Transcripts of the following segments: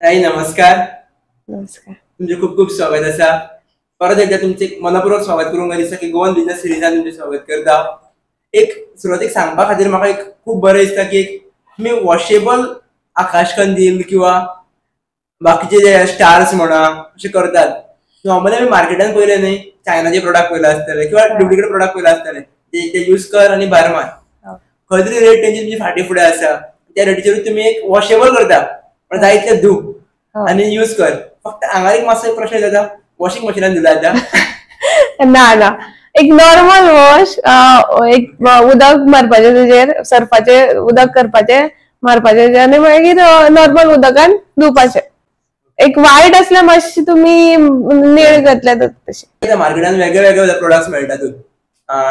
ताई नमस्कार. नमस्कार. तुमचे खूप खूप स्वागत आसा. परत एकदा तुमचे मनपूर्वक स्वागत करूंक जाय दिसता की गोवन बिझनेस सिरिजान तुमचें स्वागत करता. एक सुरवातीक सांगपा खातीर म्हाका एक खूब बरें दिसता की एक तुमी वॉशेबल आकाश कंदील किंवा बाकीचे जे स्टार्स म्हणा अशे करतात. नॉर्मली आमी मार्केटान पळयले न्ही, चायनाचे प्रोडक्ट पळयले आसतले किंवा डुप्लिकेट प्रोडक्ट पळयले आसतले, ते यूज कर आनी भायर मार. खंय तरी रेट तेंची तुमची फाटी फुडें आसा, त्या रेटीचेर तुमी एक वॉशेबल करता, पण जाय इतले धू आनी यूज कर. फक्त हांगा एक मातसो प्रश्न जाता, वॉशिंग मशिनान धुला जाता? ना ना, एक नॉर्मल वॉश, एक उदक मारपाचें तेजेर, सर्फाचें उदक करपाचें मारपाचें आनी मागीर नॉर्मल उदकान धुवपाचें. एक वायट असल्यार मातशी तुमी निळ घातल्या तशें. मार्केटान वेगळे वेगळे प्रोडक्ट्स मेळटात,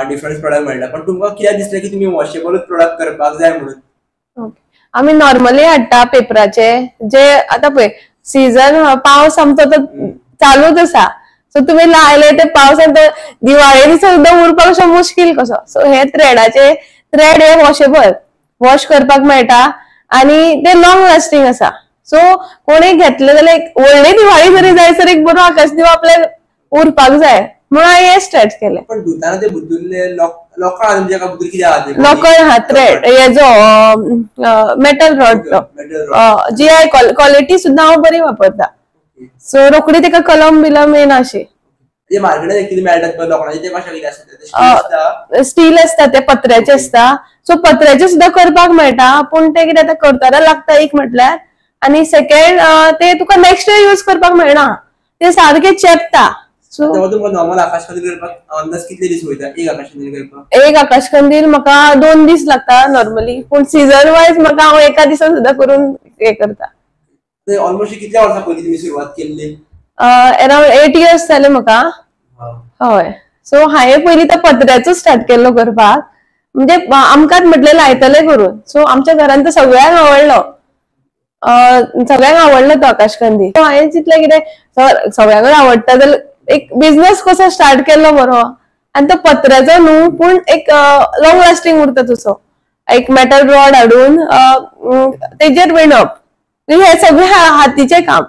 डिफरंट प्रोडक्ट मेळटा, पण तुमकां कित्याक दिसलें की तुमी वॉशेबल प्रोडक्ट करपाक जाय म्हणून? आमी नॉर्मली हाडटा पेपराचे, जे आतां पळय सीजन पावस आमचो तर चालूच आसा, सो तुमी लायले ते पावसान तर दिवाळे दिसा सुद्दां उरपाक अशें मुश्कील कसो. सो हे थ्रेडाचे, थ्रेड हे वॉशेबल, वॉश करपाक मेळटा आनी ते लॉंग लास्टींग आसा. सो कोणें घेतले जाल्यार एक व्हडली दिवाळी जरी जाय सर एक बरो आकाश दिवो आपल्याक उरपाक जाय म्हणून हांवें हे स्टार्ट केलें. पण धुताना ते बुद्दुल्ले लोखण तुमच्या बुद्दूल कितें आहा? लोखण हा, थ्रेड हेजो मेटल रॉड, जीआय क्वॉलिटी सुद्दां हांव बरी वापरता. सो रोखडी तेका कलम बिलम येना अशी. मार्केटात कितें मेळटात लोखणाचे ते कशें कितें आसता? स्टील आसता, ते पत्र्याचे आसता. सो पत्र्याचे सुद्दां करपाक मेळटा, पूण ते कितें आतां करतना लागता एक म्हटल्यार, आनी सेकंड ते तुका नेक्स्ट डे यूज करपाक मेळना, ते सारके चेपता. सो नॉर्मल आकाश कंदील करपाक अंदाज कितले दीस वयता एक आकाश कंदील करपाक? एक आकाश कंदील म्हाका 2 दीस लागता नॉर्मली, पूण सीजन वायज म्हाका हांव एका दिसान सुद्दां करून हे करता. ऑलमोस्ट कितल्या वर्सां पयलीं तुमी सुरवात केल्ली? अरावंड 8 इयर्स जाले म्हाका. हय. सो हांवें पयलीं तो पत्र्याचो स्टार्ट केल्लो करपाक, म्हणजे आमकांच म्हटलें लायतले करून. सो आमच्या घरान तो सगळ्यांक आवडलो, सगळ्यांक आवडलो तो आकाश कंदील. हांवें चिंतलें कितें सगळ्यांकूच आवडटा जाल्यार एक बिझनेस कसो स्टार्ट केल्लो बरो, आनी तो पत्र्याचो न्हू पूण एक लॉंग लास्टींग उरता तसो, एक मेटल रॉड हाडून तेजेर विणप, हे सगळें हातीचें काम.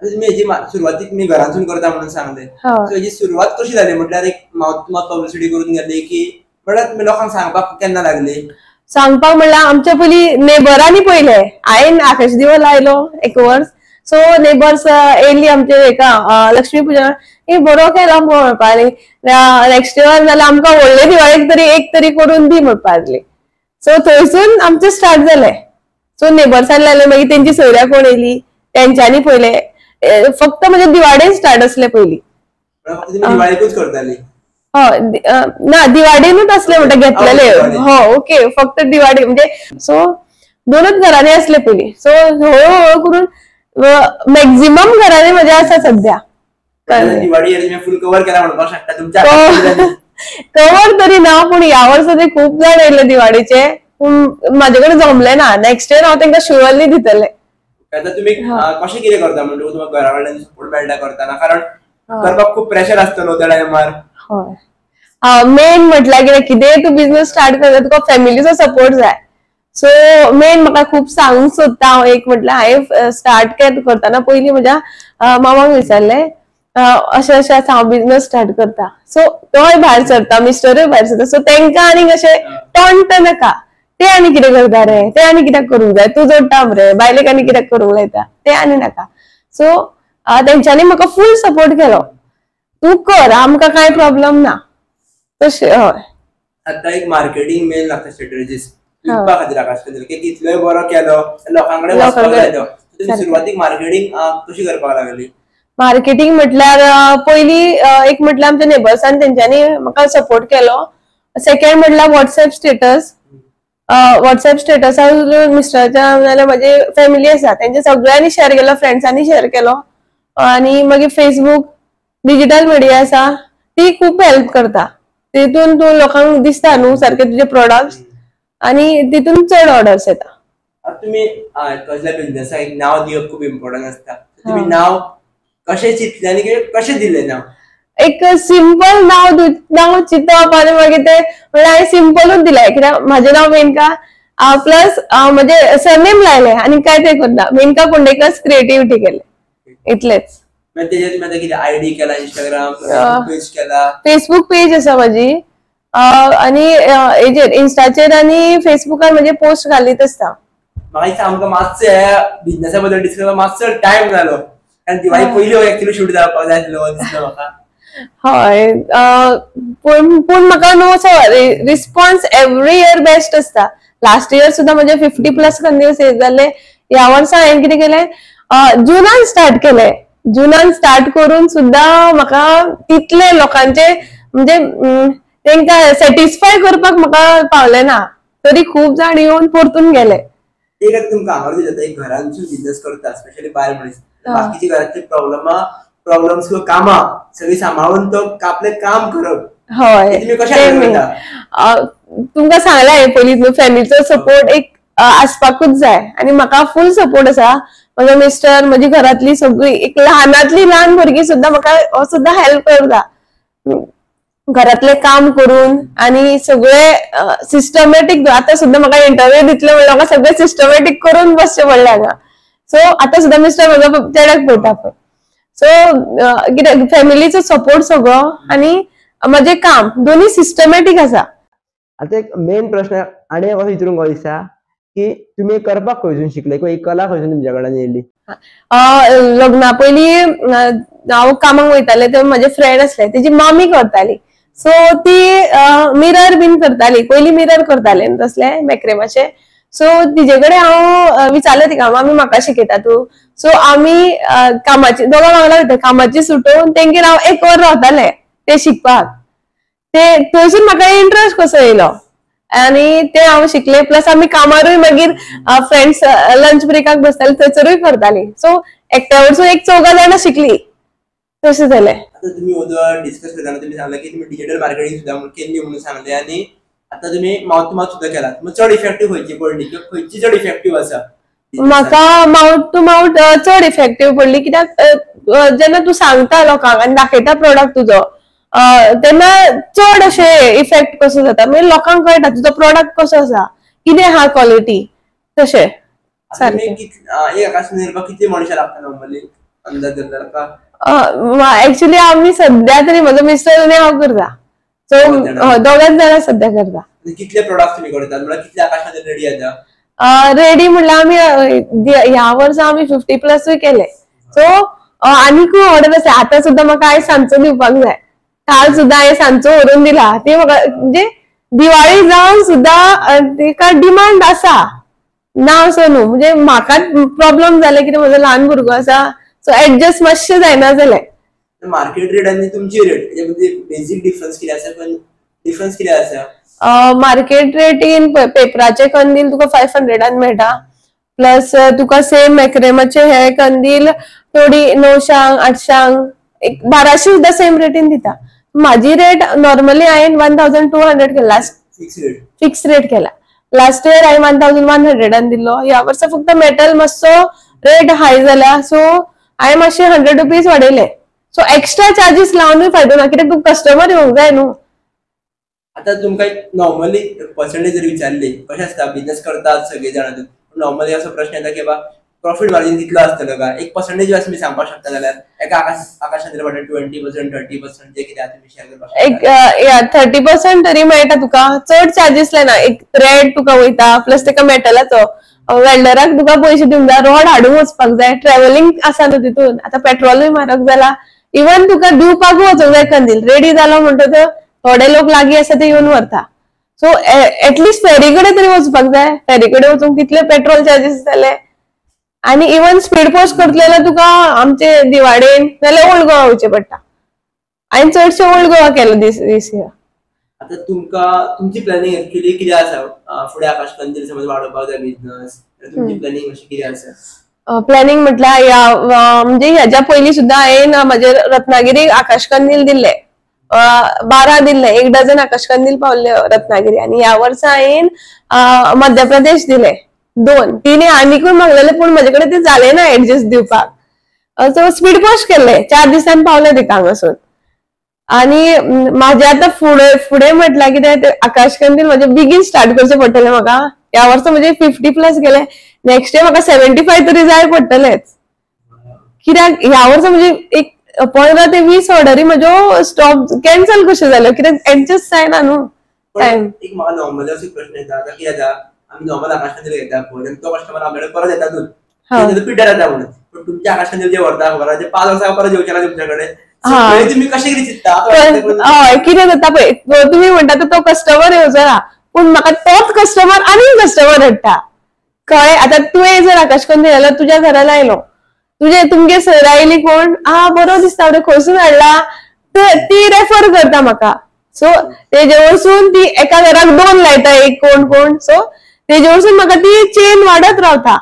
तुमी हेजी सुरवातीक तुमी घरांतसून करता म्हणून सांगलें, हेजी सुरवात कशी जाली? म्हटल्यार एक माउथ टू माउथ पब्लिसिटी करून गेली की म्हळ्यार तुमी लोकांक सांगपाक केन्ना लागली? सांगपाक म्हणल्यार आमच्या पयलीं नेबरांनी पयलें, हांवें आकाश दिवो लायलो एक वर्स, सो नेबर्स येयली आमचे हेका लक्ष्मी पुजा, हे बरो केला मुगो म्हणपाक लागली, नेक्स्ट इयर जाल्यार आमकां व्हडले दिवाळेक तरी एक तरी करून दी म्हणपाक लागली. सो थंयसून आमचें स्टार्ट जालें. सो नेबर्सान लायलें, मागीर तेंची सोयऱ्या कोण येयली तेंच्यांनी पयलें. फक्त म्हणजे दिवाळेन स्टार्ट आसलें पयलीं. दिवाळेकूच करताली? हय, ना दिवाळेनूच आसलें म्हणटा घेतलेले. हो ओके, फक्त दिवाळी म्हणजे. सो 2च घरांनी आसले पयलीं. सो हळू हळू करून मॅक्झिमम घरांनी म्हज्या आसा सद्या. दिवाळी फुल कवर केला म्हणपाक शकता तुमच्या? कवर तरी ना, पूण ह्या वर्सा ते खूब जाण येयले दिवाळेचे, पूण म्हाजे कडेन जमलें ना. नेक्स्ट इयर हांव तेंकां शुअरली दितलें. आतां तुमी कशें कितें करता म्हणजे तुमकां घरा कडल्यान सपोर्ट मेळटा करतना? कारण करपाक खूब प्रेशर आसतलो त्या टायमार. हय, मेन म्हटल्यार कितें, कितेंय तूं बिझनेस स्टार्ट करता तुका फॅमिलीचो सपोर्ट जाय. सो मेन म्हाका खूब सांगूंक सोदता हांव एक म्हटल्यार, हांवें स्टार्ट करतना पयलीं म्हज्या मामाक विचारलें अशें अशें आसा हांव बिझनेस स्टार्ट करता. सो तोय भायर सरता, मिस्टरूय भायर सरता, सो तेंकां आनीक अशें टॉन्ट नाका, ते आनी कितें करता रे, ते आनी कित्याक करूंक जाय, तूं जोडटा मरे, बायलेक आनी कित्याक करूंक लायता, ते आनी नाका. सो तेंच्यांनी म्हाका फूल सपोर्ट केलो, तूं कर, आमकां कांय प्रॉब्लम ना तशें. हय. आतां एक मार्केटींग मेन लागता स्ट्रेटजीस विकपा खातीर आकाश कंदील, की कितलोय बरो केलो लोकां कडेन वचपाक जाय. तो सुरवातीक मार्केटींग कशी करपाक लागली? मार्केटींग म्हटल्यार पयलीं एक म्हटल्यार आमच्या नेबर्सान तेंच्यांनी म्हाका सपोर्ट केलो. सेकंड म्हटल्यार वॉट्सएप स्टेटस, वॉट्सएप स्टेटसार मिस्टराच्या नाजाल्यार म्हजी फॅमिली आसा तेंच्या सगळ्यांनी शेअर केलो, फ्रेंड्सांनी शेअर केलो, आनी मागीर फेसबूक डिजिटल मिडिया आसा ती खूब हेल्प करता, तितून तूं लोकांक दिसता न्हू सारके तुजे प्रोडक्ट्स, आनी तितून चड ऑर्डर्स येता. तुमी कसल्या बिझनेसाक एक नांव दिवप खूब इम्पॉर्टंट आसता, तुमी नांव कशें चिंतलें आनी कशें दिलें नांव? एक सिंपल नांव नांव चिंतप आनी मागीर ते म्हणल्यार हांवें सिंपलूच दिलें, कित्याक म्हाजें नांव मेनका, प्लस म्हणजे सरनेम लायले आणि काय ते करना, मेनका कोंडेकर क्रिएटिव्हिटी केले इतलेच. आयडी केला, इंस्टाग्राम पेज केला, फेसबुक पेज आसा माझी आणि हेजेर इन्स्टाचेर आणि फेसबुकार म्हणजे पोस्ट घालीत आसता. म्हाका आमकां मातसो ह्या बिझनेसा बद्दल डिस्कस मातसो टायम जालो कारण दिवाळी पयली एक्चुअली शूट जावपाक जाय आसलो दिसलो म्हाका. हय, पूण पूण म्हाका न्हू असो रिस्पॉन्स एवरी इयर बेस्ट आसता. लास्ट इयर सुद्दां म्हजे 50+ कंदील सेल जाल्ले. ह्या वर्सा हांवें कितें केलें, जुनान स्टार्ट केलें. जुनान स्टार्ट करून सुद्दां म्हाका तितले लोकांचे म्हणजे तेंकां सॅटिस्फाय करपाक म्हाका पावलें ना, तरी खूब जाण येवन परतून गेले. एक आतां तुमकां हांगा दिसता एक घरांतसून बिझनेस करता, स्पेशली बायल मनीस, बाकीची घरांतली प्रॉब्लम्स किंवा कामां सगळी सांबाळून तो आपलें काम करप, हय तुमी कशें करता? तुमकां सांगलां हांवें पयलीं न्हू, फॅमिलीचो सपोर्ट एक आसपाकूच जाय आनी म्हाका फूल सपोर्ट आसा. म्हजो मिस्टर, म्हजी घरांतली सगळी, एक ल्हानांतली ल्हान भुरगीं सुद्दां म्हाका सुद्दां हेल्प करता घरांतलें काम करून आनी सगळे सिस्टमॅटीक. आतां सुद्दां म्हाका इंटरव्यू दितले म्हणल्यार म्हाका सगळें सिस्टमॅटीक करून बसचें पडलें हांगा. सो आतां सुद्दां मिस्टर म्हजो चेड्याक पळयता पळय. सो कितें फॅमिलीचो सपोर्ट सगळो आनी म्हजें काम दोनूय सिस्टमॅटीक आसा. आतां एक मेन प्रश्न आनी एक असो विचारूंक दिसता की तुमी करपाक खंयसून शिकले किंवा ही कला खंयसून तुमच्या कडेन येयली? लग्ना पयलीं हांव कामाक वयतालें तेन्ना म्हजे फ्रेंड आसले, तेजी मामी करताली. सो ती मिरर बीन करताली, पयलीं मिरर करताले तसले मॅक्रेमाचे. सो तिजे कडेन हांव विचारलें तिका, मामी म्हाका शिकयता तूं? सो आमी कामाची दोगां वांगडा वयता, कामाची सुटोवन तेंगेर हांव एक वर रावतालें ते शिकपाक. ते थंयसून म्हाका इंट्रस्ट कसो येयलो आनी ते हांव शिकलें. प्लस आमी कामारूय मागीर फ्रेंड्स लंच ब्रेकाक बसताले थंयसरूय करताली. सो एकट्या वरसून एक चौगां जाणां शिकली, तशें जालें. आतां तुमी वोदोळ डिस्कस करतना तुमी सांगलें की तुमी डिजिटल मार्केटिंग सुद्दां केल्ली म्हणून सांगलें आनी आतां तुमी मावथ टू मावथ सुद्दां केला, मग चड इफेक्टीव खंयची पडली किंवा खंयची चड इफेक्टीव आसा? म्हाका मावथ टू मावथ चड इफेक्टीव पडली, कित्याक जेन्ना तूं सांगता लोकांक आनी दाखयता प्रोडक्ट तुजो तेन्ना चड अशें इफेक्ट कसो जाता, म्हणजे लोकांक कळटा तुजो प्रोडक्ट कसो आसा, कितें आहा क्वॉलिटी, तशें सारकें. कितली मनशां लागता नॉर्मली अंदाज धरता? एक्चुअली आमी सद्या तरी म्हजो मिस्टर आनी हांव करता, सो दोगांच जाणां सद्या करता. कितले प्रोडक्ट तुमी करतात म्हळ्यार कितले आकाशान रेडी जाता? रेडी म्हणल्यार आमी ह्या वर्सा आमी 50+ूय केले. सो आनीकूय ऑर्डर आसा. आतां सुद्दां म्हाका आयज सांजचो दिवपाक जाय, काल सुद्दां हांवें सांजचो व्हरून दिला. ते म्हाका म्हणजे दिवाळी जावन सुद्दां तेका डिमांड आसा ना असो न्हू, म्हणजे म्हाका प्रॉब्लम जाले कितें म्हजो ल्हान भुरगो आसा, सो एडजस्ट मातशें जायना जालें. मार्केट रेट आनी तुमची रेट हेच्या बेजीक डिफरन्स कितें आसा? डिफरन्स कितें आसा? मार्केट रेटीन पेपराचे कंदील तुका 500 मेळटा, प्लस तुका सेम मॅक्रेमाचे हे कंदील थोडी 900 800 एक 1200 सुद्दां सेम रेटीन दिता. माझी रेट नॉर्मली हांवें 1200 केला, लास्ट फिक्स रेट केला. लास्ट इयर हांवें 1100 दिल्लो. ह्या वर्सा फक्त मेटल मातसो रेट हाय जाला, सो हांवें मातशे 100 रुपीज वाडयले. सो एक्स्ट्रा चार्जीस लावनूय फायदो ना, कित्याक तुका कस्टमर येवंक जाय न्हू. आतां तुमकां नॉर्मली पर्संटेज जर विचारली कशें आसता बिझनेस करतात सगळे जाण, नॉर्मली असो प्रश्न येता की बाबा प्रॉफिट मार्जिन कितलो आसतलो काय, एक पर्संटेज तुमी सांगपाक शकता जाल्यार एका आकाशान 20% 30% जे कितें तुमी शेअर करपाक एक 30% तरी मेळटा तुका, चड चार्जीस लायना. एक थ्रेड तुका वयता, प्लस तेका मेटलाचो वेल्डराक तुका पयशे दिवंक जाय, रॉड हाडूंक वचपाक जाय, ट्रॅव्हलिंग आसा न्हू तितून. आतां पेट्रोलूय म्हारग जाला, इवन तुका दिवपाकूय वचूंक जाय कंदील रेडी जालो म्हणटकच थोडे लोक लागीं आसा ते येवन व्हरता. सो एटलिस्ट फेरी कडेन तरी वचपाक जाय, फेरी कडेन वचूंक कितले पेट्रोल चार्जीस जाले. आनी इवन स्पीड पोस्ट करतले जाल्यार तुका आमचे दिवाडेन नाल्यार ओल्ड गोवा वयचें पडटा. हांवें चडशें ओल्ड गोवा केलें दीस इयर. आतां तुमकां तुमची प्लॅनिंग एक्चुअली कितें आसा फुडें आकाश कंदील समज वाडोवपाक जाय बिझनस, तुमची प्लॅनिंग अशी कितें आसा? प्लॅनिंग म्हटल्यार ह्या म्हणजे ह्याच्या पयलीं सुद्दां हांवें म्हजे रत्नागिरी आकाश कंदील दिल्ले, 12 दिल्ले, 1 डझन आकाश कंदील पावल्ले रत्नागिरी. आनी ह्या वर्सा हांवें मध्य प्रदेश दिले 2 3 आनीकूय मागलेले, पूण म्हजे कडेन ते जाले ना एडजस्ट दिवपाक. सो स्पीड पोस्ट केल्ले, 4 दिसांनी पावले तेका हांगासून. आनी म्हाजे आतां फुडें फुडें म्हटल्यार कितें आकाश कंदील म्हजें बेगीन स्टार्ट करचें पडटलें म्हाका. ह्या वर्सा म्हणजे 50+ गेले, नेक्स्ट इयर म्हाका 75 तरी जाय पडटलेच. कित्याक ह्या वर्सा म्हणजे एक 15 ते 20 ऑर्डरी म्हज्यो स्टॉप कॅन्सल कश्यो जाल्यो, कित्याक एडजस्ट जायना न्हू टायम. एक म्हाका नॉर्मली असो प्रश्न येता, आतां कितें जाता, आमी नॉर्मल आकाश कंदील घेता पळय, तो कस्टमर आमचे परत येतातूच, रिपीटर येता म्हणून, पण तुमच्या आकाश कंदील जे व्हरता खबर ते 5 वर्सां परत येवचे ना तुमच्या कडेन, तुम्ही कशें कितें चिंत्ता? हय, कितें जाता पळय, तुमी म्हणटा तो कस्टमर येवचो ना, पूण म्हाका तोच कस्टमर आनी कस्टमर हाडटा. कळ्ळें? आतां तुवें जर आकाश कंदील जाल्यार तुज्या घरा लायलो, तुजे तुमगे सर आयली कोण, आ बरो दिसता खंयसून हाडला, ती रेफर करता म्हाका. सो तेजे वरसून ती एका घराक 2 लायता, एक कोण कोण, सो तेजे वरसून म्हाका ती चेन वाडत रावता,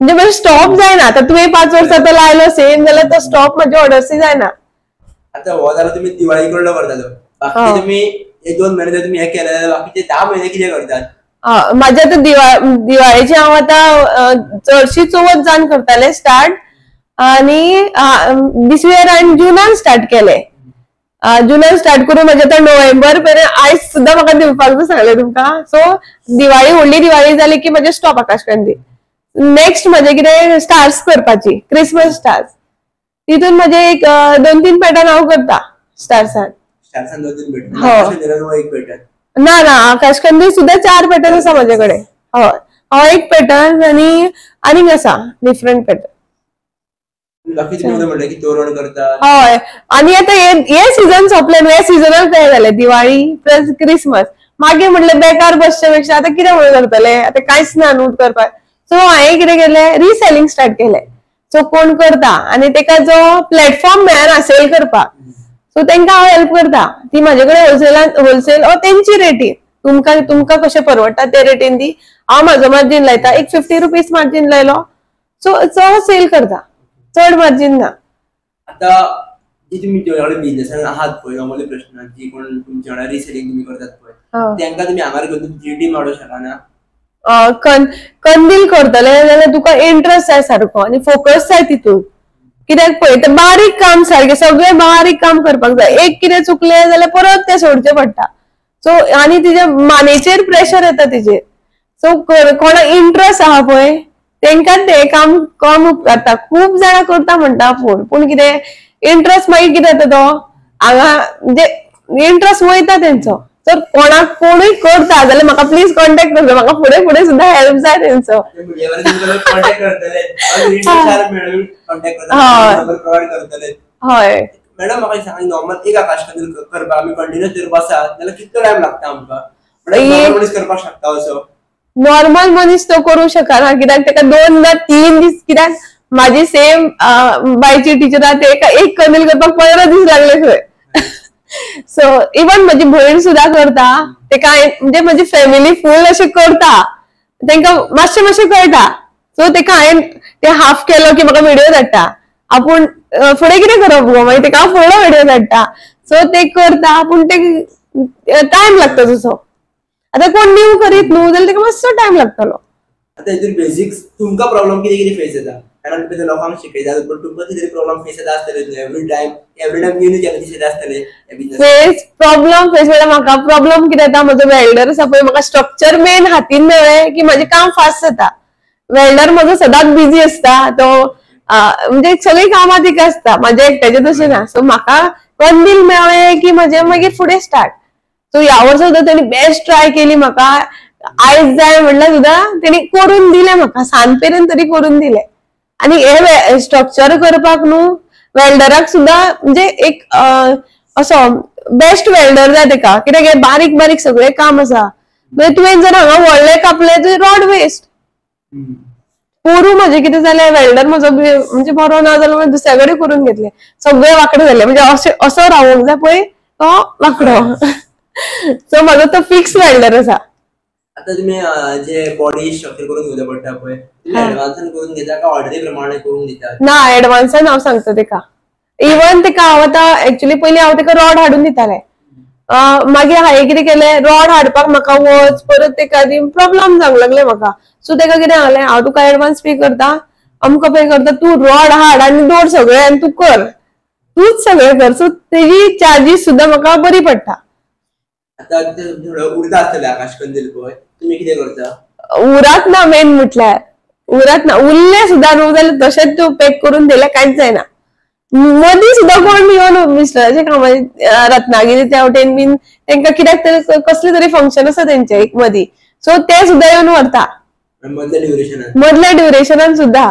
म्हणजे म्हजे स्टॉप जायना. आतां तुवें 5 वर्सां तो लायलो सेम जाल्यार तो स्टॉप म्हजे ऑर्डर्सी जायना. आतां हो जालो तुमी दिवाळी कडलो करतालो, बाकी तुमी 1-2 म्हयने तुमी हे केले जाल्यार बाकीचे 10 म्हयने कितें करतात? म्हाजे आतां दिवाळेची हांव आतां चडशी चवथ जावन करताले स्टार्ट, आनी दीस इयर हांवें जुनान स्टार्ट केले. जुनान स्टार्ट करून म्हाजे आतां नोव्हेंबर पर्यंत आयज सुद्दां म्हाका दिवपाक सांगलें तुमकां. सो दिवाळी, व्हडली दिवाळी जाली की म्हजें स्टॉप आकाश कंदील. नेक्स्ट म्हजें कितें स्टार्स करपाची, क्रिसमस स्टार्स, तितून म्हजे एक 2-3 पॅटर्न हांव करता स्टार्सान. ना ना, आकाश कंदील सुद्दां 4 पॅटर्न आसा म्हजे कडेन. हय, हांव एक पॅटर्न आनी आनीक आसा डिफरंट पॅटर्न. हय, आनी आतां हे सिजन सोंपले न्हू, हे सिजनाक तयार जाले दिवाळी प्लस क्रिसमस. मागीर म्हटलें बेकार बसचे पेक्षा आतां कितें म्हणून करतले, आतां कांयच ना न्हू करपाक. सो हांवें कितें केलें, रिसेलिंग स्टार्ट केलें. सो कोण करता आनी तेका जो प्लॅटफॉर्म मेळना सेल करपाक, सो तेंकां हांव हेल्प करता. ती म्हाजे कडेन होलसेलान होलसेल ओ तेंची रेटीन, तुमकां तुमकां कशें परवडटा ते रेटीन दी. हांव म्हाजो मार्जीन लायता, एक 50 रुपीज मार्जीन लायलो, सो चड सेल करता, चड मार्जीन ना. आतां जी तुमी जेवढे बिझनेसान आहात पळय, नॉर्मली प्रश्न जी कोण तुमच्या वांगडा रिसेलिंग तुमी करतात पळय, तेंकां तुमी हांगार घेवन तुमची टीम वाडोवंक शकना? कंदील करतले जाल्यार तुका इंट्रस्ट जाय सारको आनी फोकस जाय तितून. कित्याक पळय ते बारीक काम, सारकें सगळें बारीक काम करपाक जाय, एक कितें चुकलें जाल्यार परत तें सोडचें पडटा. सो आनी तिज्या मानेचेर प्रेशर येता तिजेर. सो कोणाक इंट्रस्ट आहा पळय तेंकां तें काम कम उपकारता. खूब जाणां करता म्हणटा आपूण, पूण कितें इंट्रस्ट मागीर कितें जाता तो हांगा म्हणजे इंट्रस्ट वयता तेंचो. जर कोणाक कोणूय करता जाल्यार म्हाका प्लीज कॉन्टेक्ट करचो, म्हाका फुडें फुडें सुद्दां हेल्प जाय तेंचो. हय मॅडम, म्हाका सांग, नॉर्मल एक आकाश कंदील करपाक आमी कंटिन्यूस जर बसात जाल्यार कितलो टायम लागता आमकां? मनीस करपाक शकता असो नॉर्मल मनीस तो करूं शकना, कित्याक तेका 2 ना 3 दीस. कित्याक म्हाजी सेम बायची टिचर आहा, तेका एक कंदील करपाक 15 दीस लागले खंय. सो इवन म्हजी भयण सुद्दां करता, तेका म्हणजे म्हजी फॅमिली फूल अशें करता, तेंकां मातशें मातशें कळटा. सो तेका हांवें ते हाफ केलो की म्हाका व्हिडियो धाडटा, आपूण फुडें कितें करप गो, मागीर तेका हांव फुडलो व्हिडियो धाडटा. सो ते करता, पूण ते टायम लागता तसो. आतां कोण न्यू करीत न्हू जाल्यार तेका मातसो टायम लागतलो. आतां हितून बेसिक्स तुमकां प्रॉब्लम कितें कितें फेस जाता? कारण तुमी लोकांक शिकयतात, पण तुमकां कितें प्रॉब्लम फेस जाता आसतले every time new new challenges येता आसतले. फेस प्रॉब्लम फेस म्हणल्यार म्हाका प्रॉब्लम कितें जाता, म्हजो वेल्डर आसा पळय, म्हाका स्ट्रक्चर मेन हातीन मेळ्ळें की म्हाजें काम फास्ट जाता. वेल्डर म्हजो सदांच बिजी आसता, तो म्हणजे सगळीं कामां तिका आसता, म्हाजें एकट्याचें तशें ना. सो म्हाका कंदील मेळ्ळें की म्हजें मागीर फुडें स्टार्ट. सो ह्या वर्सा सुद्दां तेणी बेस्ट ट्राय केली म्हाका, आयज जाय म्हणल्यार सुद्दां तेणी करून दिलें म्हाका, सांज मेरेन तरी करून दिलें. आनी हे स्ट्रक्चर करपाक न्हू वेल्डराक सुद्दां म्हणजे एक असो बेस्ट वेल्डर जाय तेका, कित्याक हे बारीक बारीक सगळें काम आसा. म्हणजे तुवें जर हांगा व्हडलें कापलें तर रॉड वेस्ट. पोरूं म्हाजें कितें जालें, वेल्डर म्हजो म्हणजे बरो ना जाल्यार दुसऱ्या कडेन करून घेतलें, सगळें वांकडें जालें. म्हणजे अशें असो रावूंक जाय पळय तो वांकडो. सो म्हाजो तो फिक्स वेल्डर आसा. आतां तुमी जे बॉडी स्ट्रक्चर करून घेवचें पडटा पळय, तुमी एडवान्सान करून घेता काय ऑर्डरी प्रमाणे करून दितात? ना, एडवान्सान हांव सांगता तेका. इवन तेका हांव आतां एक्चुअली पयलीं हांव तेका रॉड हाडून दितालें, मागीर हांवें कितें केलें, रॉड हाडपाक म्हाका वच परत तेका प्रॉब्लम जावंक लागले म्हाका. सो तेका कितें सांगलें, हांव तुका एडवान्स पे करता, अमको पे करता, तूं रॉड हाड आनी दवर सगळें आनी तूं कर, तूंच सगळें कर. सो तेजी चार्जीस सुद्दां म्हाका बरी पडटा. आतां थोडो उरता आसतले आकाश कंदील पळय, तुमी कितें करता? उरात ना मेन म्हटल्यार उरात ना, उरले सुद्दां न्हू जाल्यार तशेंच तूं पॅक करून दिल्यार कांयच जायना. मदीं सुद्दां कोण येवन मिस्टराच्या कामाचे रत्नागिरी त्या वटेन बीन तेंका कित्याक तरी कसले तरी फंक्शन आसा तेंचे एक मदीं, सो ते सुद्दां येवन व्हरता मदल्या ड्युरेशनान सुद्दां.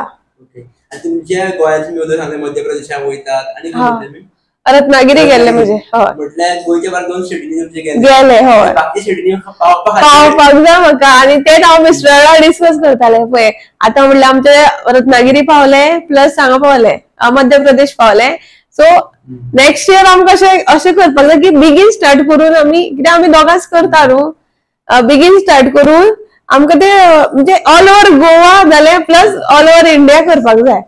तुमच्या गोंयांत मध्य प्रदेशाक वयतात आनी रत्नागिरी गेल्ले म्हणजे म्हटल्यार गोंयच्या भायर 2 स्टेटींनी तुमचे गेले. हय, बाकी स्टेटींनी पावपाक जाय म्हाका. आनी तेच हांव मिस्टरा डिस्कस करताले पळय आतां म्हणल्यार आमचे रत्नागिरी पावले प्लस हांगा पावले मध्य प्रदेश पावले. सो नेक्स्ट इयर आमकां अशें अशें करपाक जाय की बेगीन स्टार्ट करून आमी, कित्याक आमी दोगांच करता न्हू, बेगीन स्टार्ट करून आमकां ते म्हणजे ऑल ओवर गोवा जाल्यार प्लस ऑल ओवर इंडिया करपाक जाय.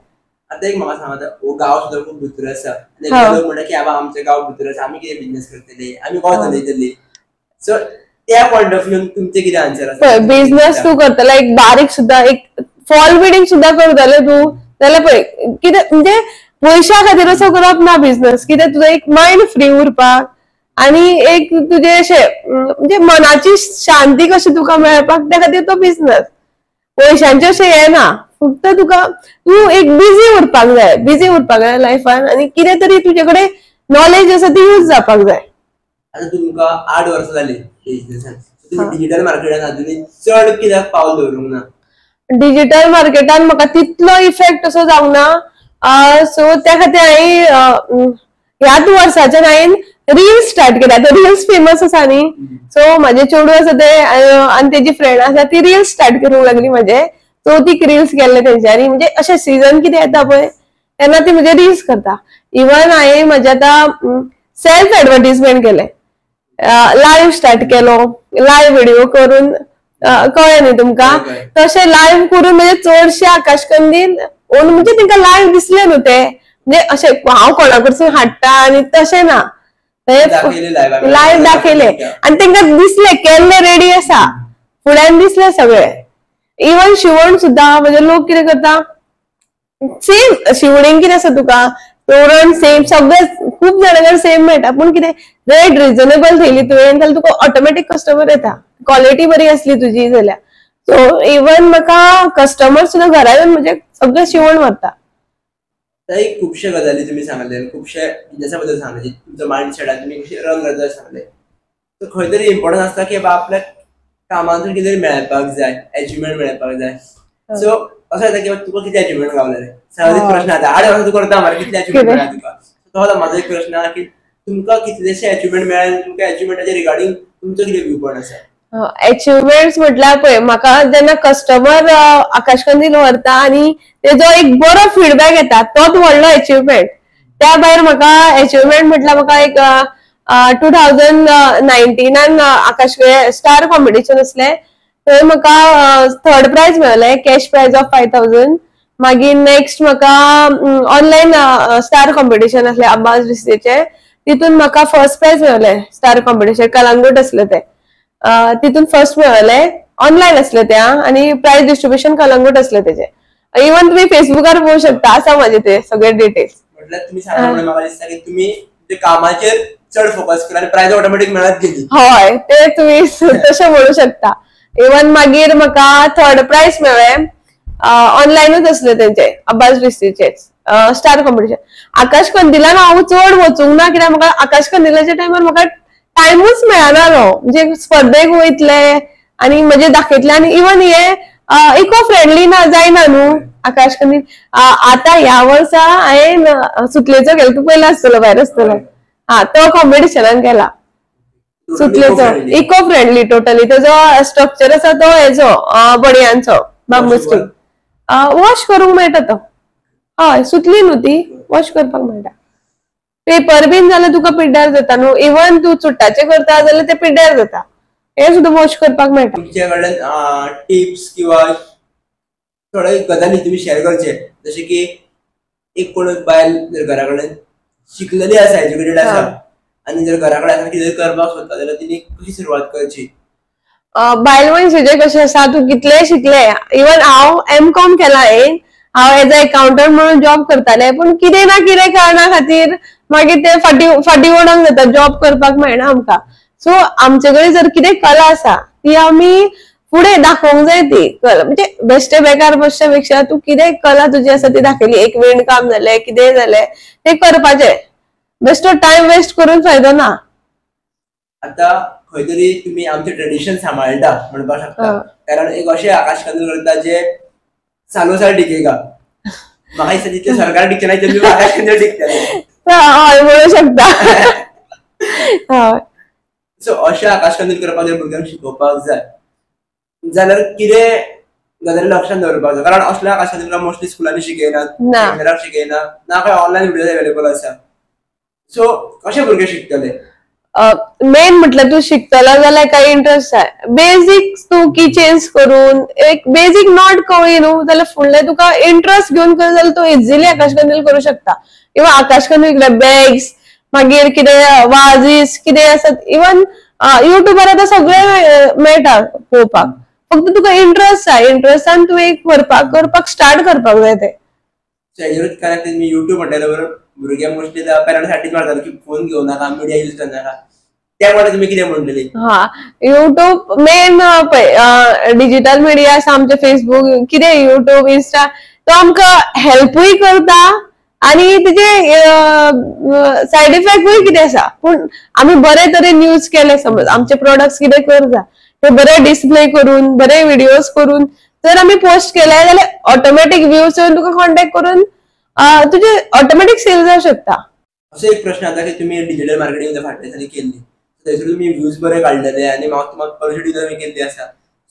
आता एक म्हाका सांगा, हो गांव सुद्दां खूब भितर आसा, लोक म्हणटा की बाबा आमचे गांव भितर आसा, आमी कितें बिझनेस करतले, आमी गांव चलयतले. सो त्या पॉयंट ऑफ व्यू तुमचे कितें आन्सर आसा? बिझनेस तूं करतले एक बारीक सुद्दां, एक फॉल बिडींग सुद्दां करतले तूं जाल्यार पळय कितें म्हणजे पयशा खातीर असो करप ना बिझनेस, कितें तुजो एक मायंड फ्री उरपाक आनी एक तुजे अशें म्हणजे मनाची शांती कशी तुका मेळपाक त्या खातीर तो बिझनेस. पयशांचे अशें हें ना, फक्त तुका तूं एक बिझी उरपाक जाय, बिझी उरपाक जाय लायफान आनी कितें तरी तुजे कडेन नॉलेज आसा ती यूज जावपाक जाय. आतां तुमकां 8 वर्सां जाली बिझनेसान, तुमी डिजिटल मार्केटान अजुनूय चड कित्याक पावल दवरूंक ना? डिजिटल मार्केटान म्हाका तितलो इफेक्ट असो जावंक ना, सो त्या खातीर हांवें ह्याच वर्साच्यान हांवें रील्स स्टार्ट केले. आतां रील्स फेमस आसा न्ही, सो म्हाजे चेडूं आसा ते आनी तेजी फ्रेंड आसा ती रील्स स्टार्ट करूंक लागली म्हजे, चवथीक रील्स केल्ले तेंच्यांनी. म्हणजे अशें सिजन कितें येता पळय तेन्ना ती म्हजे रील्स करता. इवन हांवें म्हजें आतां सेल्फ एडवर्टीजमेंट केलें, लायव्ह स्टार्ट केलो, लायव्ह व्हिडिओ करून, कळ्ळें न्ही तुमकां, तशें लायव्ह करून म्हणजे चडशे आकाशकंदील ओन म्हणजे तेंकां लायव्ह दिसले न्हू ते, म्हणजे अशें हांव कोणा कडसून हाडटा आनी तशें ना, लायव्ह दाखयले आनी तेंकां दिसले केल्ले रेडी आसा, फुड्यान दिसले सगळे. इवन शिवण सुद्दां म्हणजे लोक कितें करता सेम शिवणेक कितें आसा तुका तोरण सेम सगळे खूब जाणां कडेन सेम मेळटा, पूण कितें रेट रिजनेबल थेयली तुवें जाल्यार तुका ऑटोमॅटीक कस्टमर येता, क्वॉलिटी बरी आसली तुजी जाल्यार. सो इवन म्हाका कस्टमर सुद्दां घरा येवन म्हणजे सगळें शिवण व्हरता. खुबशे गजाली तुमी सांगले, खुबशे बिझनेसा बद्दल सांगले, तुमचो मायंडसेट आनी तुमी कशें रन करता सांगले. सो खंय तरी इम्पॉर्टंट आसता की बाबा आपल्याक कामांतून कितें तरी मेळपाक जाय, एचिवमेंट मेळपाक जाय. सो असो येता की तुका कितें एचिवमेंट गावलें, साहजीक प्रश्न आतां 8 वर्सां तूं करता मरे, कितले एचिवमेंट मेळ्ळा तुका? तो म्हाजो एक प्रश्न आहा की तुमकां कितलेशे एचिवमेंट मेळ्ळे, तुमकां एचिवमेंटाचे रिगार्डींग तुमचो कितें व्यू पॉयंट आसा? एचिवमेंट्स म्हटल्यार पळय म्हाका जेन्ना कस्टमर आकाशकंदील व्हरता आनी तेजो एक बरो फिडबॅक येता तोच व्हडलो एचिवमेंट. त्या भायर म्हाका एचिवमेंट म्हटल्यार म्हाका एक 2019 आकाश स्टार कॉम्पिटिशन आसलें, थंय म्हाका थर्ड प्रायज मेळ्ळें, कॅश प्रायज ऑफ 5000. मागीर नेक्स्ट म्हाका ऑनलायन स्टार कॉम्पिटिशन आसलें अब्बास डिस्ट्रिक्टचें, तितून म्हाका फर्स्ट प्रायज मेळ्ळें. स्टार कॉम्पिटिशन कलांगूट आसलें तें, तितून फर्स्ट मेळ्ळें, ऑनलायन आसलें तें आनी प्रायज डिस्ट्रिब्युशन कलांगूट आसलें तेजें. इवन तुमी फेसबुकार पळोवंक शकता, आसा म्हाजे ते सगळे डिटेल्स. म्हटल्यार तुमी सांगला म्हणून म्हाका दिसता की तुमी कामाचेर चड फोकस केला आनी प्रायज ऑटोमॅटीक मेळत गेली. हय, ते तुमी तशें म्हणू शकता. इवन मागीर म्हाका थर्ड प्रायज मेळ्ळें, ऑनलायनूच आसलें तेंचे अब्बास डिस्ट्रिक्टचेच स्टार कॉम्पिटिशन. आकाश कंदिलान हांव चड वचूंक ना, कित्याक म्हाका आकाश कंदिलाच्या टायमार म्हाका टायमूच मेळना न्हू, म्हणजे स्पर्धेक वयतले आनी म्हजे दाखयतले आनी इवन हे इको फ्रेंडली ना जायना न्हू आकाश कंदील. आतां ह्या वर्सा हांवें सुतलेचो केलो, तूं पयला आसतलो भायर आसतलो, हा तो कॉम्पिटिशनान केला सुतलेचो, इको फ्रेंडली टोटली. तेजो स्ट्रक्चर आसा तो हेजो बडयांचो बांबू स्टीक, वॉश करूंक मेळटा तो. हय, सुतली न्हू ती वॉश करपाक मेळटा. पेपर बीन जाल्यार तुका पिड्ड्यार जाता न्हू, इवन तूं चुट्टाचें करता जाल्यार ते पिड्ड्यार जाता, हे सुद्दां वॉश करपाक मेळटा. तुमचे कडल्यान टिप्स किंवा थोडे गजाली तुमी शेअर करचे, जशे की एक कोण बायल जर घरा कडेन शिकलेली आसा, एज्युकेटेड आसा आनी जर घरा कडेन आसा कितें करपाक सोदता जाल्यार तिणी कशी सुरवात करची? बायल मनशेचें कशें आसा, तूं कितलें शिकलें, इवन हांव एम कॉम केलां, हांव एज अ एकाउंटंट म्हणून जॉब करतालें, पूण कितें ना कितें कारणा खातीर मागीर ते फाटीं फाटीं ओडोंक जाता, जॉब करपाक मेळना आमकां. सो आमचे कडेन जर कितें कला आसा ती आमी फुडें दाखोवंक जाय ती कला, म्हणजे बेश्टे बेकार बसच्या पेक्षा तूं कितें कला तुजी आसा ती दाखयली, एक विणकाम जालें कितेंय जालें तें करपाचें, बेश्टो टायम वेस्ट करून फायदो ना. आता खंय तरी तुमी आमचें ट्रेडिशन सांबाळटा म्हणपाक शकता, कारण एक अशें आकाश कंदील करता जे सालोसाल टिकेगा. म्हाका दिसता जितलें सरकार टिकचें ना तितलें आकाश कंदील टिकतलें. हय म्हणू शकता. हय. सो अशें आकाश कंदील करपाक जर भुरग्यांक शिकोवपाक जाय जाल्यार कितें गजाली लक्षांत दवरपाक जाय, कारण असले आकाश कंदील मोस्टली स्कुलांनी शिकयनात, सेमिनाराक शिकयना, ना खंय ऑनलायन व्हिडियोज अवेलेबल आसा. सो कशे भुरगे शिकतले? मेन म्हटल्यार तूं शिकतलो जाल्यार काय इंट्रस्ट जाय, बेजीक तूं किचन्स करून एक बेजीक not कळ्ळी न्हू जाल्यार फुडलें तुका इंट्रस्ट घेवन कर जाल्यार तूं इजिली आकाश कंदील करूं शकता. इवन आकाश कंदील बॅग्स, मागीर कितें वाजीस कितें आसत, इवन युट्यूबार आतां सगळें मेळटा पळोवपाक, फक्त तुका इंट्रस्ट जाय, इंट्रस्टान तूं एक करपाक करपाक स्टार्ट करपाक जाय तें. हेजेरूच कारण तुमी युट्यूब म्हणटा बरोबर भुरगे मोस्टली पेरंट्स साठी मारतात की फोन घेवं नाका, मिडिया यूज करनाका, त्या तुमी कितें म्हणटली? हा, युट्यूब मेन पळय डिजिटल मिडिया आसा आमचे, फेसबूक कितें युट्यूब इन्स्टा, तो आमकां हेल्पूय करता आनी तेजे सायड इफेक्टूय कितें आसा, पूण आमी बरे तरेन यूज केले समज आमचे प्रोडक्ट्स कितें करता ते बरे डिस्प्ले करून बरे व्हिडियोज करून जर आमी पोस्ट केले जाल्यार ऑटोमॅटीक व्ह्यूज येवन तुका कॉन्टेक्ट करून तुजे ऑटोमॅटीक सेल जावं शकता. असो एक प्रश्न आता की तुमी डिजिटल मार्केटिंग फाटल्या दिसांनी केल्ली, थंयसर तुमी व्ह्यूज बरे काडलेले आनी मागीर पब्लिसिटी तुमी केल्ली आसा,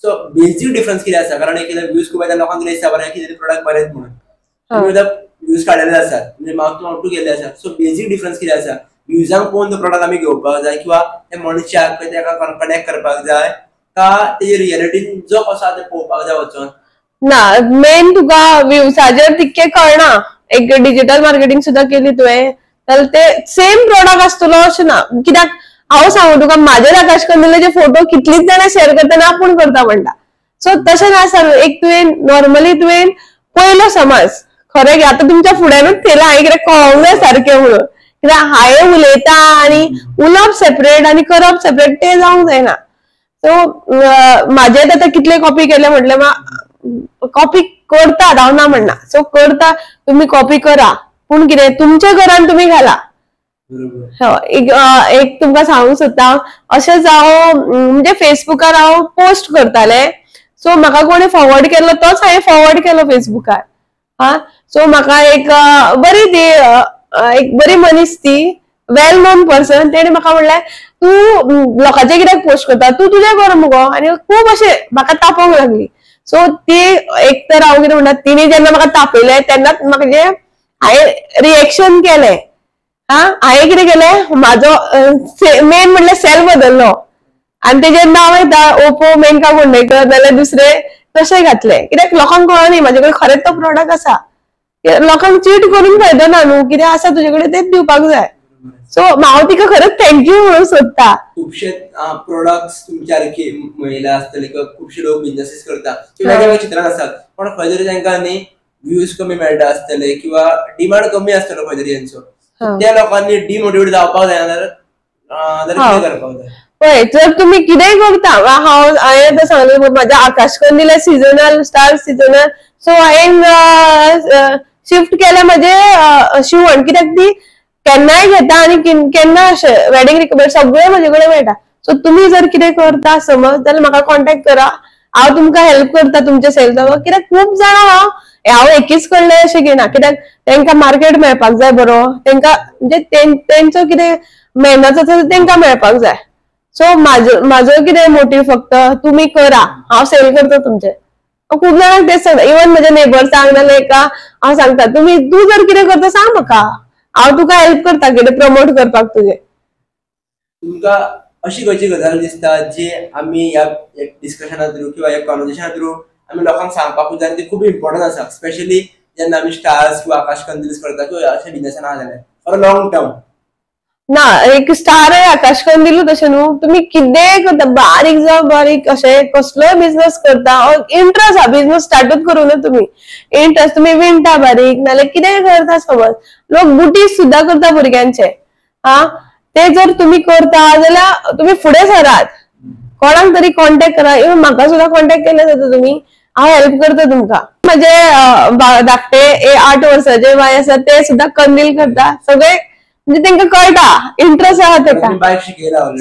सो बेजीक डिफरन्स कितें आसा? कारण एक व्ह्यूज खूब येता, लोकांक कितें दिसता बरें कितें प्रोडक्ट बरेंच म्हणून तुमी आतां व्ह्यूज काडलेले आसात, म्हणजे माउथ टू माउथ केल्ले आसा, सो बेजीक डिफरन्स कितें आसा? व्ह्यूजांक पळोवन तो प्रोडक्ट आमी घेवपाक जाय किंवा त्या मनशाक ताका कनेक्ट करपाक जाय का तेजी रियलिटीन जो कसो आसा तें पळोवपाक जाय वचोन? ना, मेन तुका व्ह्यूजाचेर तितकें कळना. एक डिजिटल मार्केटिंग सुद्दां केली तुवें जाल्यार ते सेम प्रोडक्ट आसतलो अशें ना, कित्याक हांव सांगू तुका म्हाजेर आकाश कंदिलाचे फोटो कितलीच जाणां शेअर करतना आपूण करता म्हणटा. सो तशें नासता, एक तुवें नॉर्मली तुवें पयलो समज खरें की आतां तुमच्या फुड्यानूच थेयलां हांवें कितें कळोंक जाय सारकें म्हणून, कित्याक हांवें उलयता आनी उलोवप सेपरेट आनी करप सेपरेट तें जावंक जायना. सो म्हाजेच आतां कितले कॉपी केले म्हटल्यार कॉपी करतात, हांव ना म्हणना, सो करता तुमी कॉपी करा, पूण कितें तुमच्या घरान तुमी घाला. एक तुमकां सांगूंक सोदता, अशेंच हांव म्हणजे फेसबुकार हांव पोस्ट करतालें, सो म्हाका कोणी फॉरवर्ड केलो तोच हांवें फॉरवर्ड केलो फेसबुकार. हा, सो म्हाका एक बरी ती एक बरी मनीस ती वेल नोन पर्सन, तेणें म्हाका म्हणलें तूं लोकांचें कित्याक पोस्ट करता, तूं तुजें कर मुगो, आनी खूब अशें म्हाका तापोवंक लागली. सो ती एक तर हांव कितें म्हणटा, तिणें जेन्ना म्हाका तापयलें तेन्नाच म्हाका जें हांवें रिएक्शन केलें. हा, हांवें कितें केलें, म्हाजो मेन म्हणल्यार सेल बदल्लो आनी तेजेर नांव येता ओप्पो मेनका कोंडेकर, नाल्यार दुसरे तशें घातलें, कित्याक लोकांक कळना न्ही म्हाजे कडेन खरेंच तो प्रोडक्ट आसा, लोकांक चीट करून फायदो ना न्हू, कितें आसा तुजे कडेन तेच दिवपाक जाय. सो हांव तिका खरेंच thank you म्हणूंक सोदता. खुबशे प्रोडक्ट्स तुमच्या सारकी महिला आसतले किंवा खुबशे लोक बिजनेसीस करता किंवा वेगवेगळ्या क्षेत्रांत आसात, पण खंय तरी तांकां न्ही व्ह्यूज कमी मेळटा आसतले किंवा डिमांड कमी आसतलो खंय तरी तेंचो, त्या लोकांनी डिमोटिवेट जावपाक जायना जाल्यार कितें करपाक जाय? पळय, जर तुमी कितेंय करता, हांव हांवें आतां सांगलें म्हाज्या आकाश कंदिला सिजनल स्टार सिजनल, सो हांवें शिफ्ट केलें म्हाजें शिवण, कित्याक ती केन्नाय घेता आनी केन्ना अशें वेडिंग रिक्वायरमेंट सगळें म्हजे कडेन मेळटा. सो तुमी जर कितें करता समज जाल्यार म्हाका कॉन्टेक्ट करा, हांव तुमकां हेल्प करता तुमचे सेल जावपाक, कित्याक खूब जाणां हांव हांव एकीच कडलें अशें घेयना, कित्याक तेंकां मार्केट मेळपाक जाय बरो, तेंकां म्हणजे तेंचो कितें मेहनत आसा तेंकां मेळपाक जाय. सो म्हाजो कितें मोटीव फक्त तुमी करा, हांव सेल करता तुमचें. खूब जाणांक तेच सांगता, इवन म्हज्या नेबर्सांक नाल्यार एका हांव सांगता तुमी तूं जर कितें करता सांग म्हाका, हांव तुका हेल्प करता कितें प्रमोट करपाक तुजें. तुमकां अशी खंयची गजाल दिसता जी आमी ह्या डिस्कशना थ्रू किंवा ह्या कॉन्वर्सेशना थ्रू आमी लोकांक सांगपाकूच जाय आनी ती खूब इम्पॉर्टंट आसा, स्पेशली जेन्ना आमी स्टार्स किंवा आकाश कंदील्स करता किंवा अशें बिजनेसान आहा जाल्यार फॉर अ लॉंग टर्म? ना, एक स्टार आकाश कंदील तशें न्हू, तुमी कितेंय करता बारीक जावं बारीक अशें कसलोय बिजनस करता, इंट्रस्ट आहा बिजनस स्टार्टूच करूं ना तुमी, इंट्रस्ट तुमी विणटा बारीक नाल्यार कितेंय करता समज, लोक बुटीक सुद्दां करता भुरग्यांचे. हा, ते जर तुमी करता जाल्यार तुमी फुडें सरात, कोणाक तरी कॉन्टेक्ट करा, इवन म्हाका सुद्दां कॉन्टेक्ट केले जाता तुमी, हांव हेल्प करता तुमकां. म्हजे धाकटे 8 वर्साचे बाय आसा ते सुद्दां कंदील करता सगळे, म्हणजे तेंका कळटा, इंट्रस्ट आहा तेका,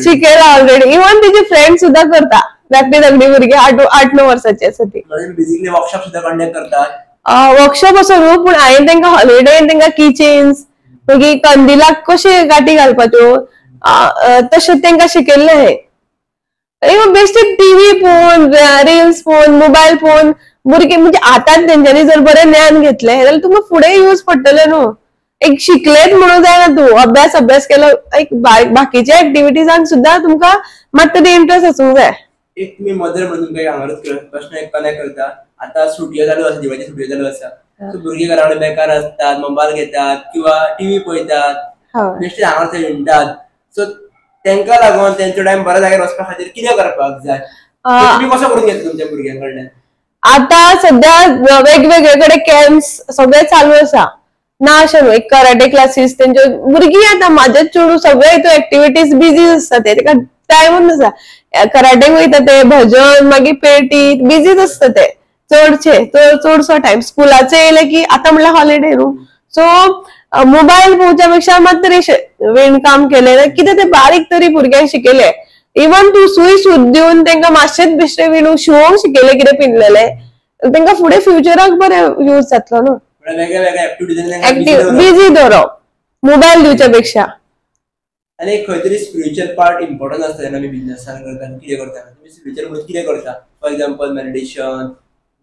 शिकयला ऑलरेडी. इवन तेजे फ्रेंड सुद्दां करता, धाकटी धाकटी भुरगीं 8-9 वर्साची आसा ती. वर्कशॉप सुद्दां कंडक्ट करतात? वर्कशॉप असो न्हू, पूण हांवें तेंका हॉलिडे तेंका किचन्स मागीर कंदिलाक कशे गांठी घालपाच्यो तशें तेंका शिकयल्लें हांवें. इवन बेश्टे टीव्ही पळोवन, रिल्स पळोवन, मोबायल पळोवन भुरगीं म्हणजे आतां तेंच्यांनी जर बरें ज्ञान घेतलें जाल्यार तुमकां फुडें यूज पडटलें न्हू. एक शिकलेच म्हणून जायना तूं, अभ्यास अभ्यास केलो, एक बाकीच्या ऍक्टिव्हिटीजांक सुद्दां तुमकां मात तरी इंट्रस्ट आसूंक जाय. एक तुमी मदर म्हणून तुमकां हांगारूच प्रश्न एक कनेक्ट करता. आतां सुटयो चालू आसा, दिवाळीची सुटयो चालू आसा, भुरगीं घरा कडेन बेकार असतात, मोबायल घेतात किंवा टीव्ही पळयतात, बेश्टे हांगासर हिंडटात. सो तेंका लागून तेंचो टायम बऱ्या जाग्यार वचपा खातीर कितें करपाक जाय, तुमी कसो करून घेतला तुमच्या भुरग्यां कडल्यान? आतां सद्या वेगवेगळे कडेन कॅम्प्स सगळे चालू आसा ना, अशें न्हू, एक कराटे क्लासीस तेंच्यो भुरगीं आतां म्हाजे चेडूं सगळे हितून एक्टिविटीज बिजी आसता, ते तेका टायमूच नासता. कराटेक वयता ते, भजन मागीर पेटी बिजीच आसता ते चडशे, चडसो टायम. स्कुलाचे येयले की आतां म्हणल्यार हॉलिडे न्हू, सो मोबायल पळोवच्या पेक्षा मात तरी विणकाम केलें कितें ते बारीक तरी भुरग्यांक शिकयलें. इवन तूं सूय सूत दिवन तेंकां मातशेंच बेश्टें विणूंक शिवोंक शिकयलें कितें पिनलेलें, तेंकां फुडें फ्युचराक बरें यूज जातलो न्हू. बिजी दवरप मोबायल दिवच्या पेक्षा. आनी खंय तरी स्पिरिच्युअल पार्ट इम्पॉर्टंट आसता जेन्ना आमी बिजनसान करता, कितें करता तुमी स्पिरिच्युअल म्हणून कितें करता? फॉर एक्झाम्पल मेडिटेशन,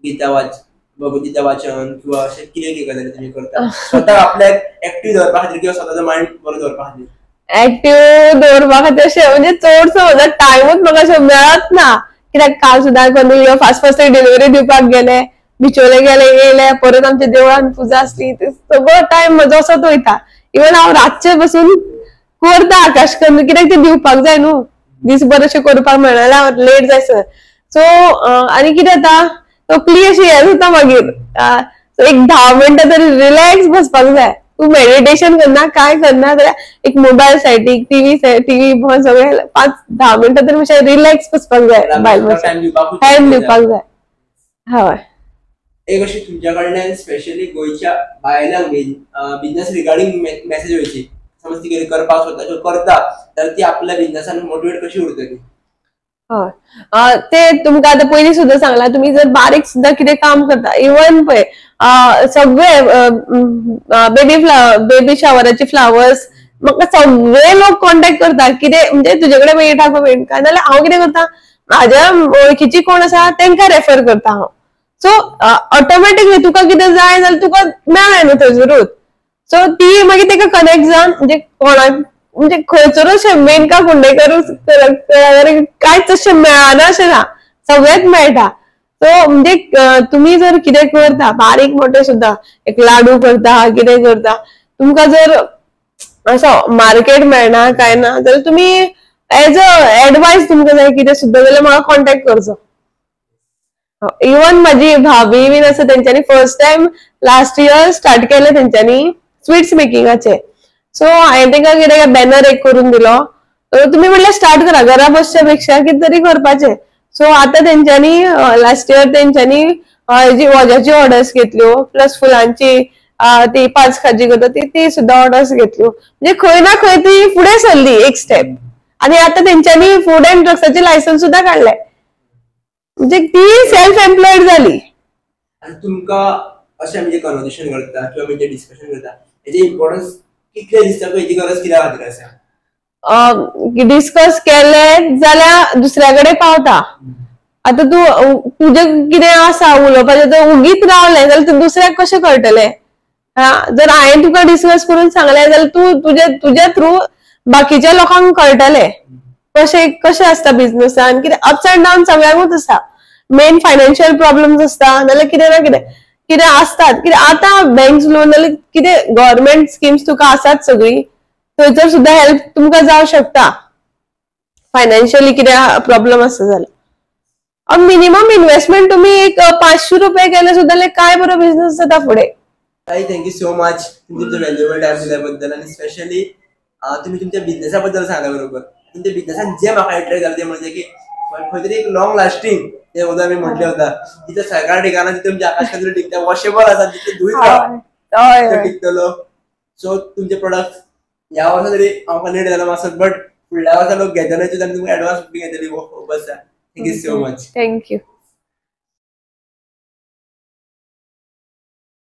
गीता वाच, भगवद्गीता वाचन किंवा अशें कितें कितें गजाली तुमी करता स्वताक आपल्याक एक्टीव दवरपा खातीर किंवा स्वताचो मायंड बरो दवरपा खातीर? एक्टीव दवरपा खातीर अशें म्हणजे चडसो म्हजो टायमूच म्हाका अशें मेळत ना, कित्याक काल सुद्दां कंदील फास्ट फास्ट डिलिव्हरी दिवपाक गेले, बिचोले गेले, येयले, परत आमच्या देवळान पुजा आसली, सगळो टायम म्हजो असोच वयता. इवन हांव रातचें बसून करता आकाश कंदील, कित्याक ते दिवपाक जाय न्हू, दीसभर अशें करपाक मेळना जाल्यार लेट जायसर. सो आनी कितें जाता, तकली अशी हें जाता मागीर, एक 10 मिनटां तरी रिलॅक्स बसपाक जाय. तूं मेडिटेशन करना काय करना जाल्यार एक मोबायल सायडीक, टीव्ही बंद, सगळें 5-10 मिनटां तरी मातशें रिलॅक्स बसपाक जाय, बायल टायम दिवपाक जाय. हय. एक अशी तुमच्या कडल्यान स्पेशली गोंयच्या बायलांक बिझनेस रिगार्डिंग मेसेज वयची, समज ती कितें करपाक सोदता करता जाल्यार ती आपल्या बिझनेसान मोटिवेट कशी उरतली? हय, ते तुमकां आतां पयलीं सुद्दां सांगलां, तुमी जर बारीक सुद्दां कितें काम करता, इवन पळय सगळे बेबी शावराचे फ्लावर्स म्हाका सगळे लोक कॉन्टेक्ट करता, कितें म्हणजे तुजे कडेन मेळटा मेळटा, नाजाल्यार हांव कितें करता, म्हाज्या वळखीची कोण आसा तेंकां रेफर करता हांव. सो ऑटोमॅटिकली तुका कितें जाय जाल्यार तुका मेळ्ळें न्हू थंयसरूच. सो ती मागीर तेका कनेक्ट जावन म्हणजे कोणाक म्हणजे खंयसरूच अशें मेनका कुंडेकरूच कांयच अशें मेळना अशें ना, सगळेंच मेळटा. सो म्हणजे तुमी जर कितें करता बारीक मोठे सुद्दां, एक लाडू करता कितें करता, तुमकां जर असो मार्केट मेळना काय ना जाल्यार तुमी एज अ एडवायस तुमकां जाय कितें सुद्दां जाल्यार म्हाका कॉन्टेक्ट करचो. इवन म्हाजी भाभी बीन आसा, तेंच्यांनी first time last year start केलें तेंच्यांनी स्वीट्स मेकिंगाचे. सो हांवें तेंकां कितें बॅनर एक करून दिलो, तुमी म्हणल्यार स्टार्ट करा, घरा बसच्या पेक्षा कितें तरी करपाचें. सो आतां तेंच्यांनी लास्ट इयर तेंच्यांनी हेजी वॉजाची ऑर्डर्स घेतल्यो, प्लस फुलांची ती 5 खाजी करता ती सुद्दां ऑर्डर्स घेतल्यो. म्हणजे खंय ना खंय ती फुडें सरली एक स्टेप. आनी आतां तेंच्यांनी फूड अँड ड्रग्साचें लायसन्स सुद्दां काडलें, म्हणजे ती सेल्फ एम्प्लॉयड झाली. तुमकां अशें म्हणजे कन्वर्सेशन करता किंवा म्हणजे डिस्कशन करता, हेजे इम्पॉर्टन्स कितले दिसता, हेची गरज कित्या खातीर आसा? डिस्कस केले जाल्यार दुसऱ्या कडेन पावता. आतां तूं तुजें कितें आसा उलोवपाचें, जर उगीत रावलें जाल्यार तूं दुसऱ्याक कशें कळटलें? हा, जर हांवें तुका डिस्कस करून सांगलें जाल्यार तूं तुज्या थ्रू बाकीच्या लोकांक कळटलें कशें कशें आसता बिझनसान, कितें अप्स अँड डावन सगळ्यांकूच आसता. मेन फायनान्शियल प्रॉब्लम्स आसता, नाजाल्यार कितें ना कितें कितें आसतात. कितें आतां बँक्स लोन नाजाल्यार कितें गव्हर्मेंट स्किम्स तुका आसात सगळी, थंयसर सुद्दां हेल्प तुमकां जावं शकता फायनान्शियली कितें प्रॉब्लम आसा जाल्यार. मिनिमम इन्व्हेस्टमेंट तुमी एक 500 रुपये केले सुद्दां काय बरो बिझनस जाता फुडें. ताई, thank you so much तुमचो व्हॅल्युएबल टायम दिल्या बद्दल, आनी स्पेशली तुमी तुमच्या बिझनेसा बद्दल सांगला बरोबर. तुमच्या बिझनेसान जे म्हाका एट्रेक्ट जालें ते म्हणजे की खंय तरी एक लॉंग लास्टिंग ते उदक आमी म्हटले होता, तिथे सरकार ठिकाणा तिथे तुमच्या आकाश कंदील टिकता, वॉशेबल आसा, तिथे धुयत राव हय ते हय टिकतलो. सो तुमचे प्रोडक्ट ह्या वर्सा तरी आमकां लेट जाला मातसो, बट फुडल्या वर्सा लोक घेतले, आमी तुमकां एडवान्स बुकींग येतली, होप आसा. Thank you so much. Thank you.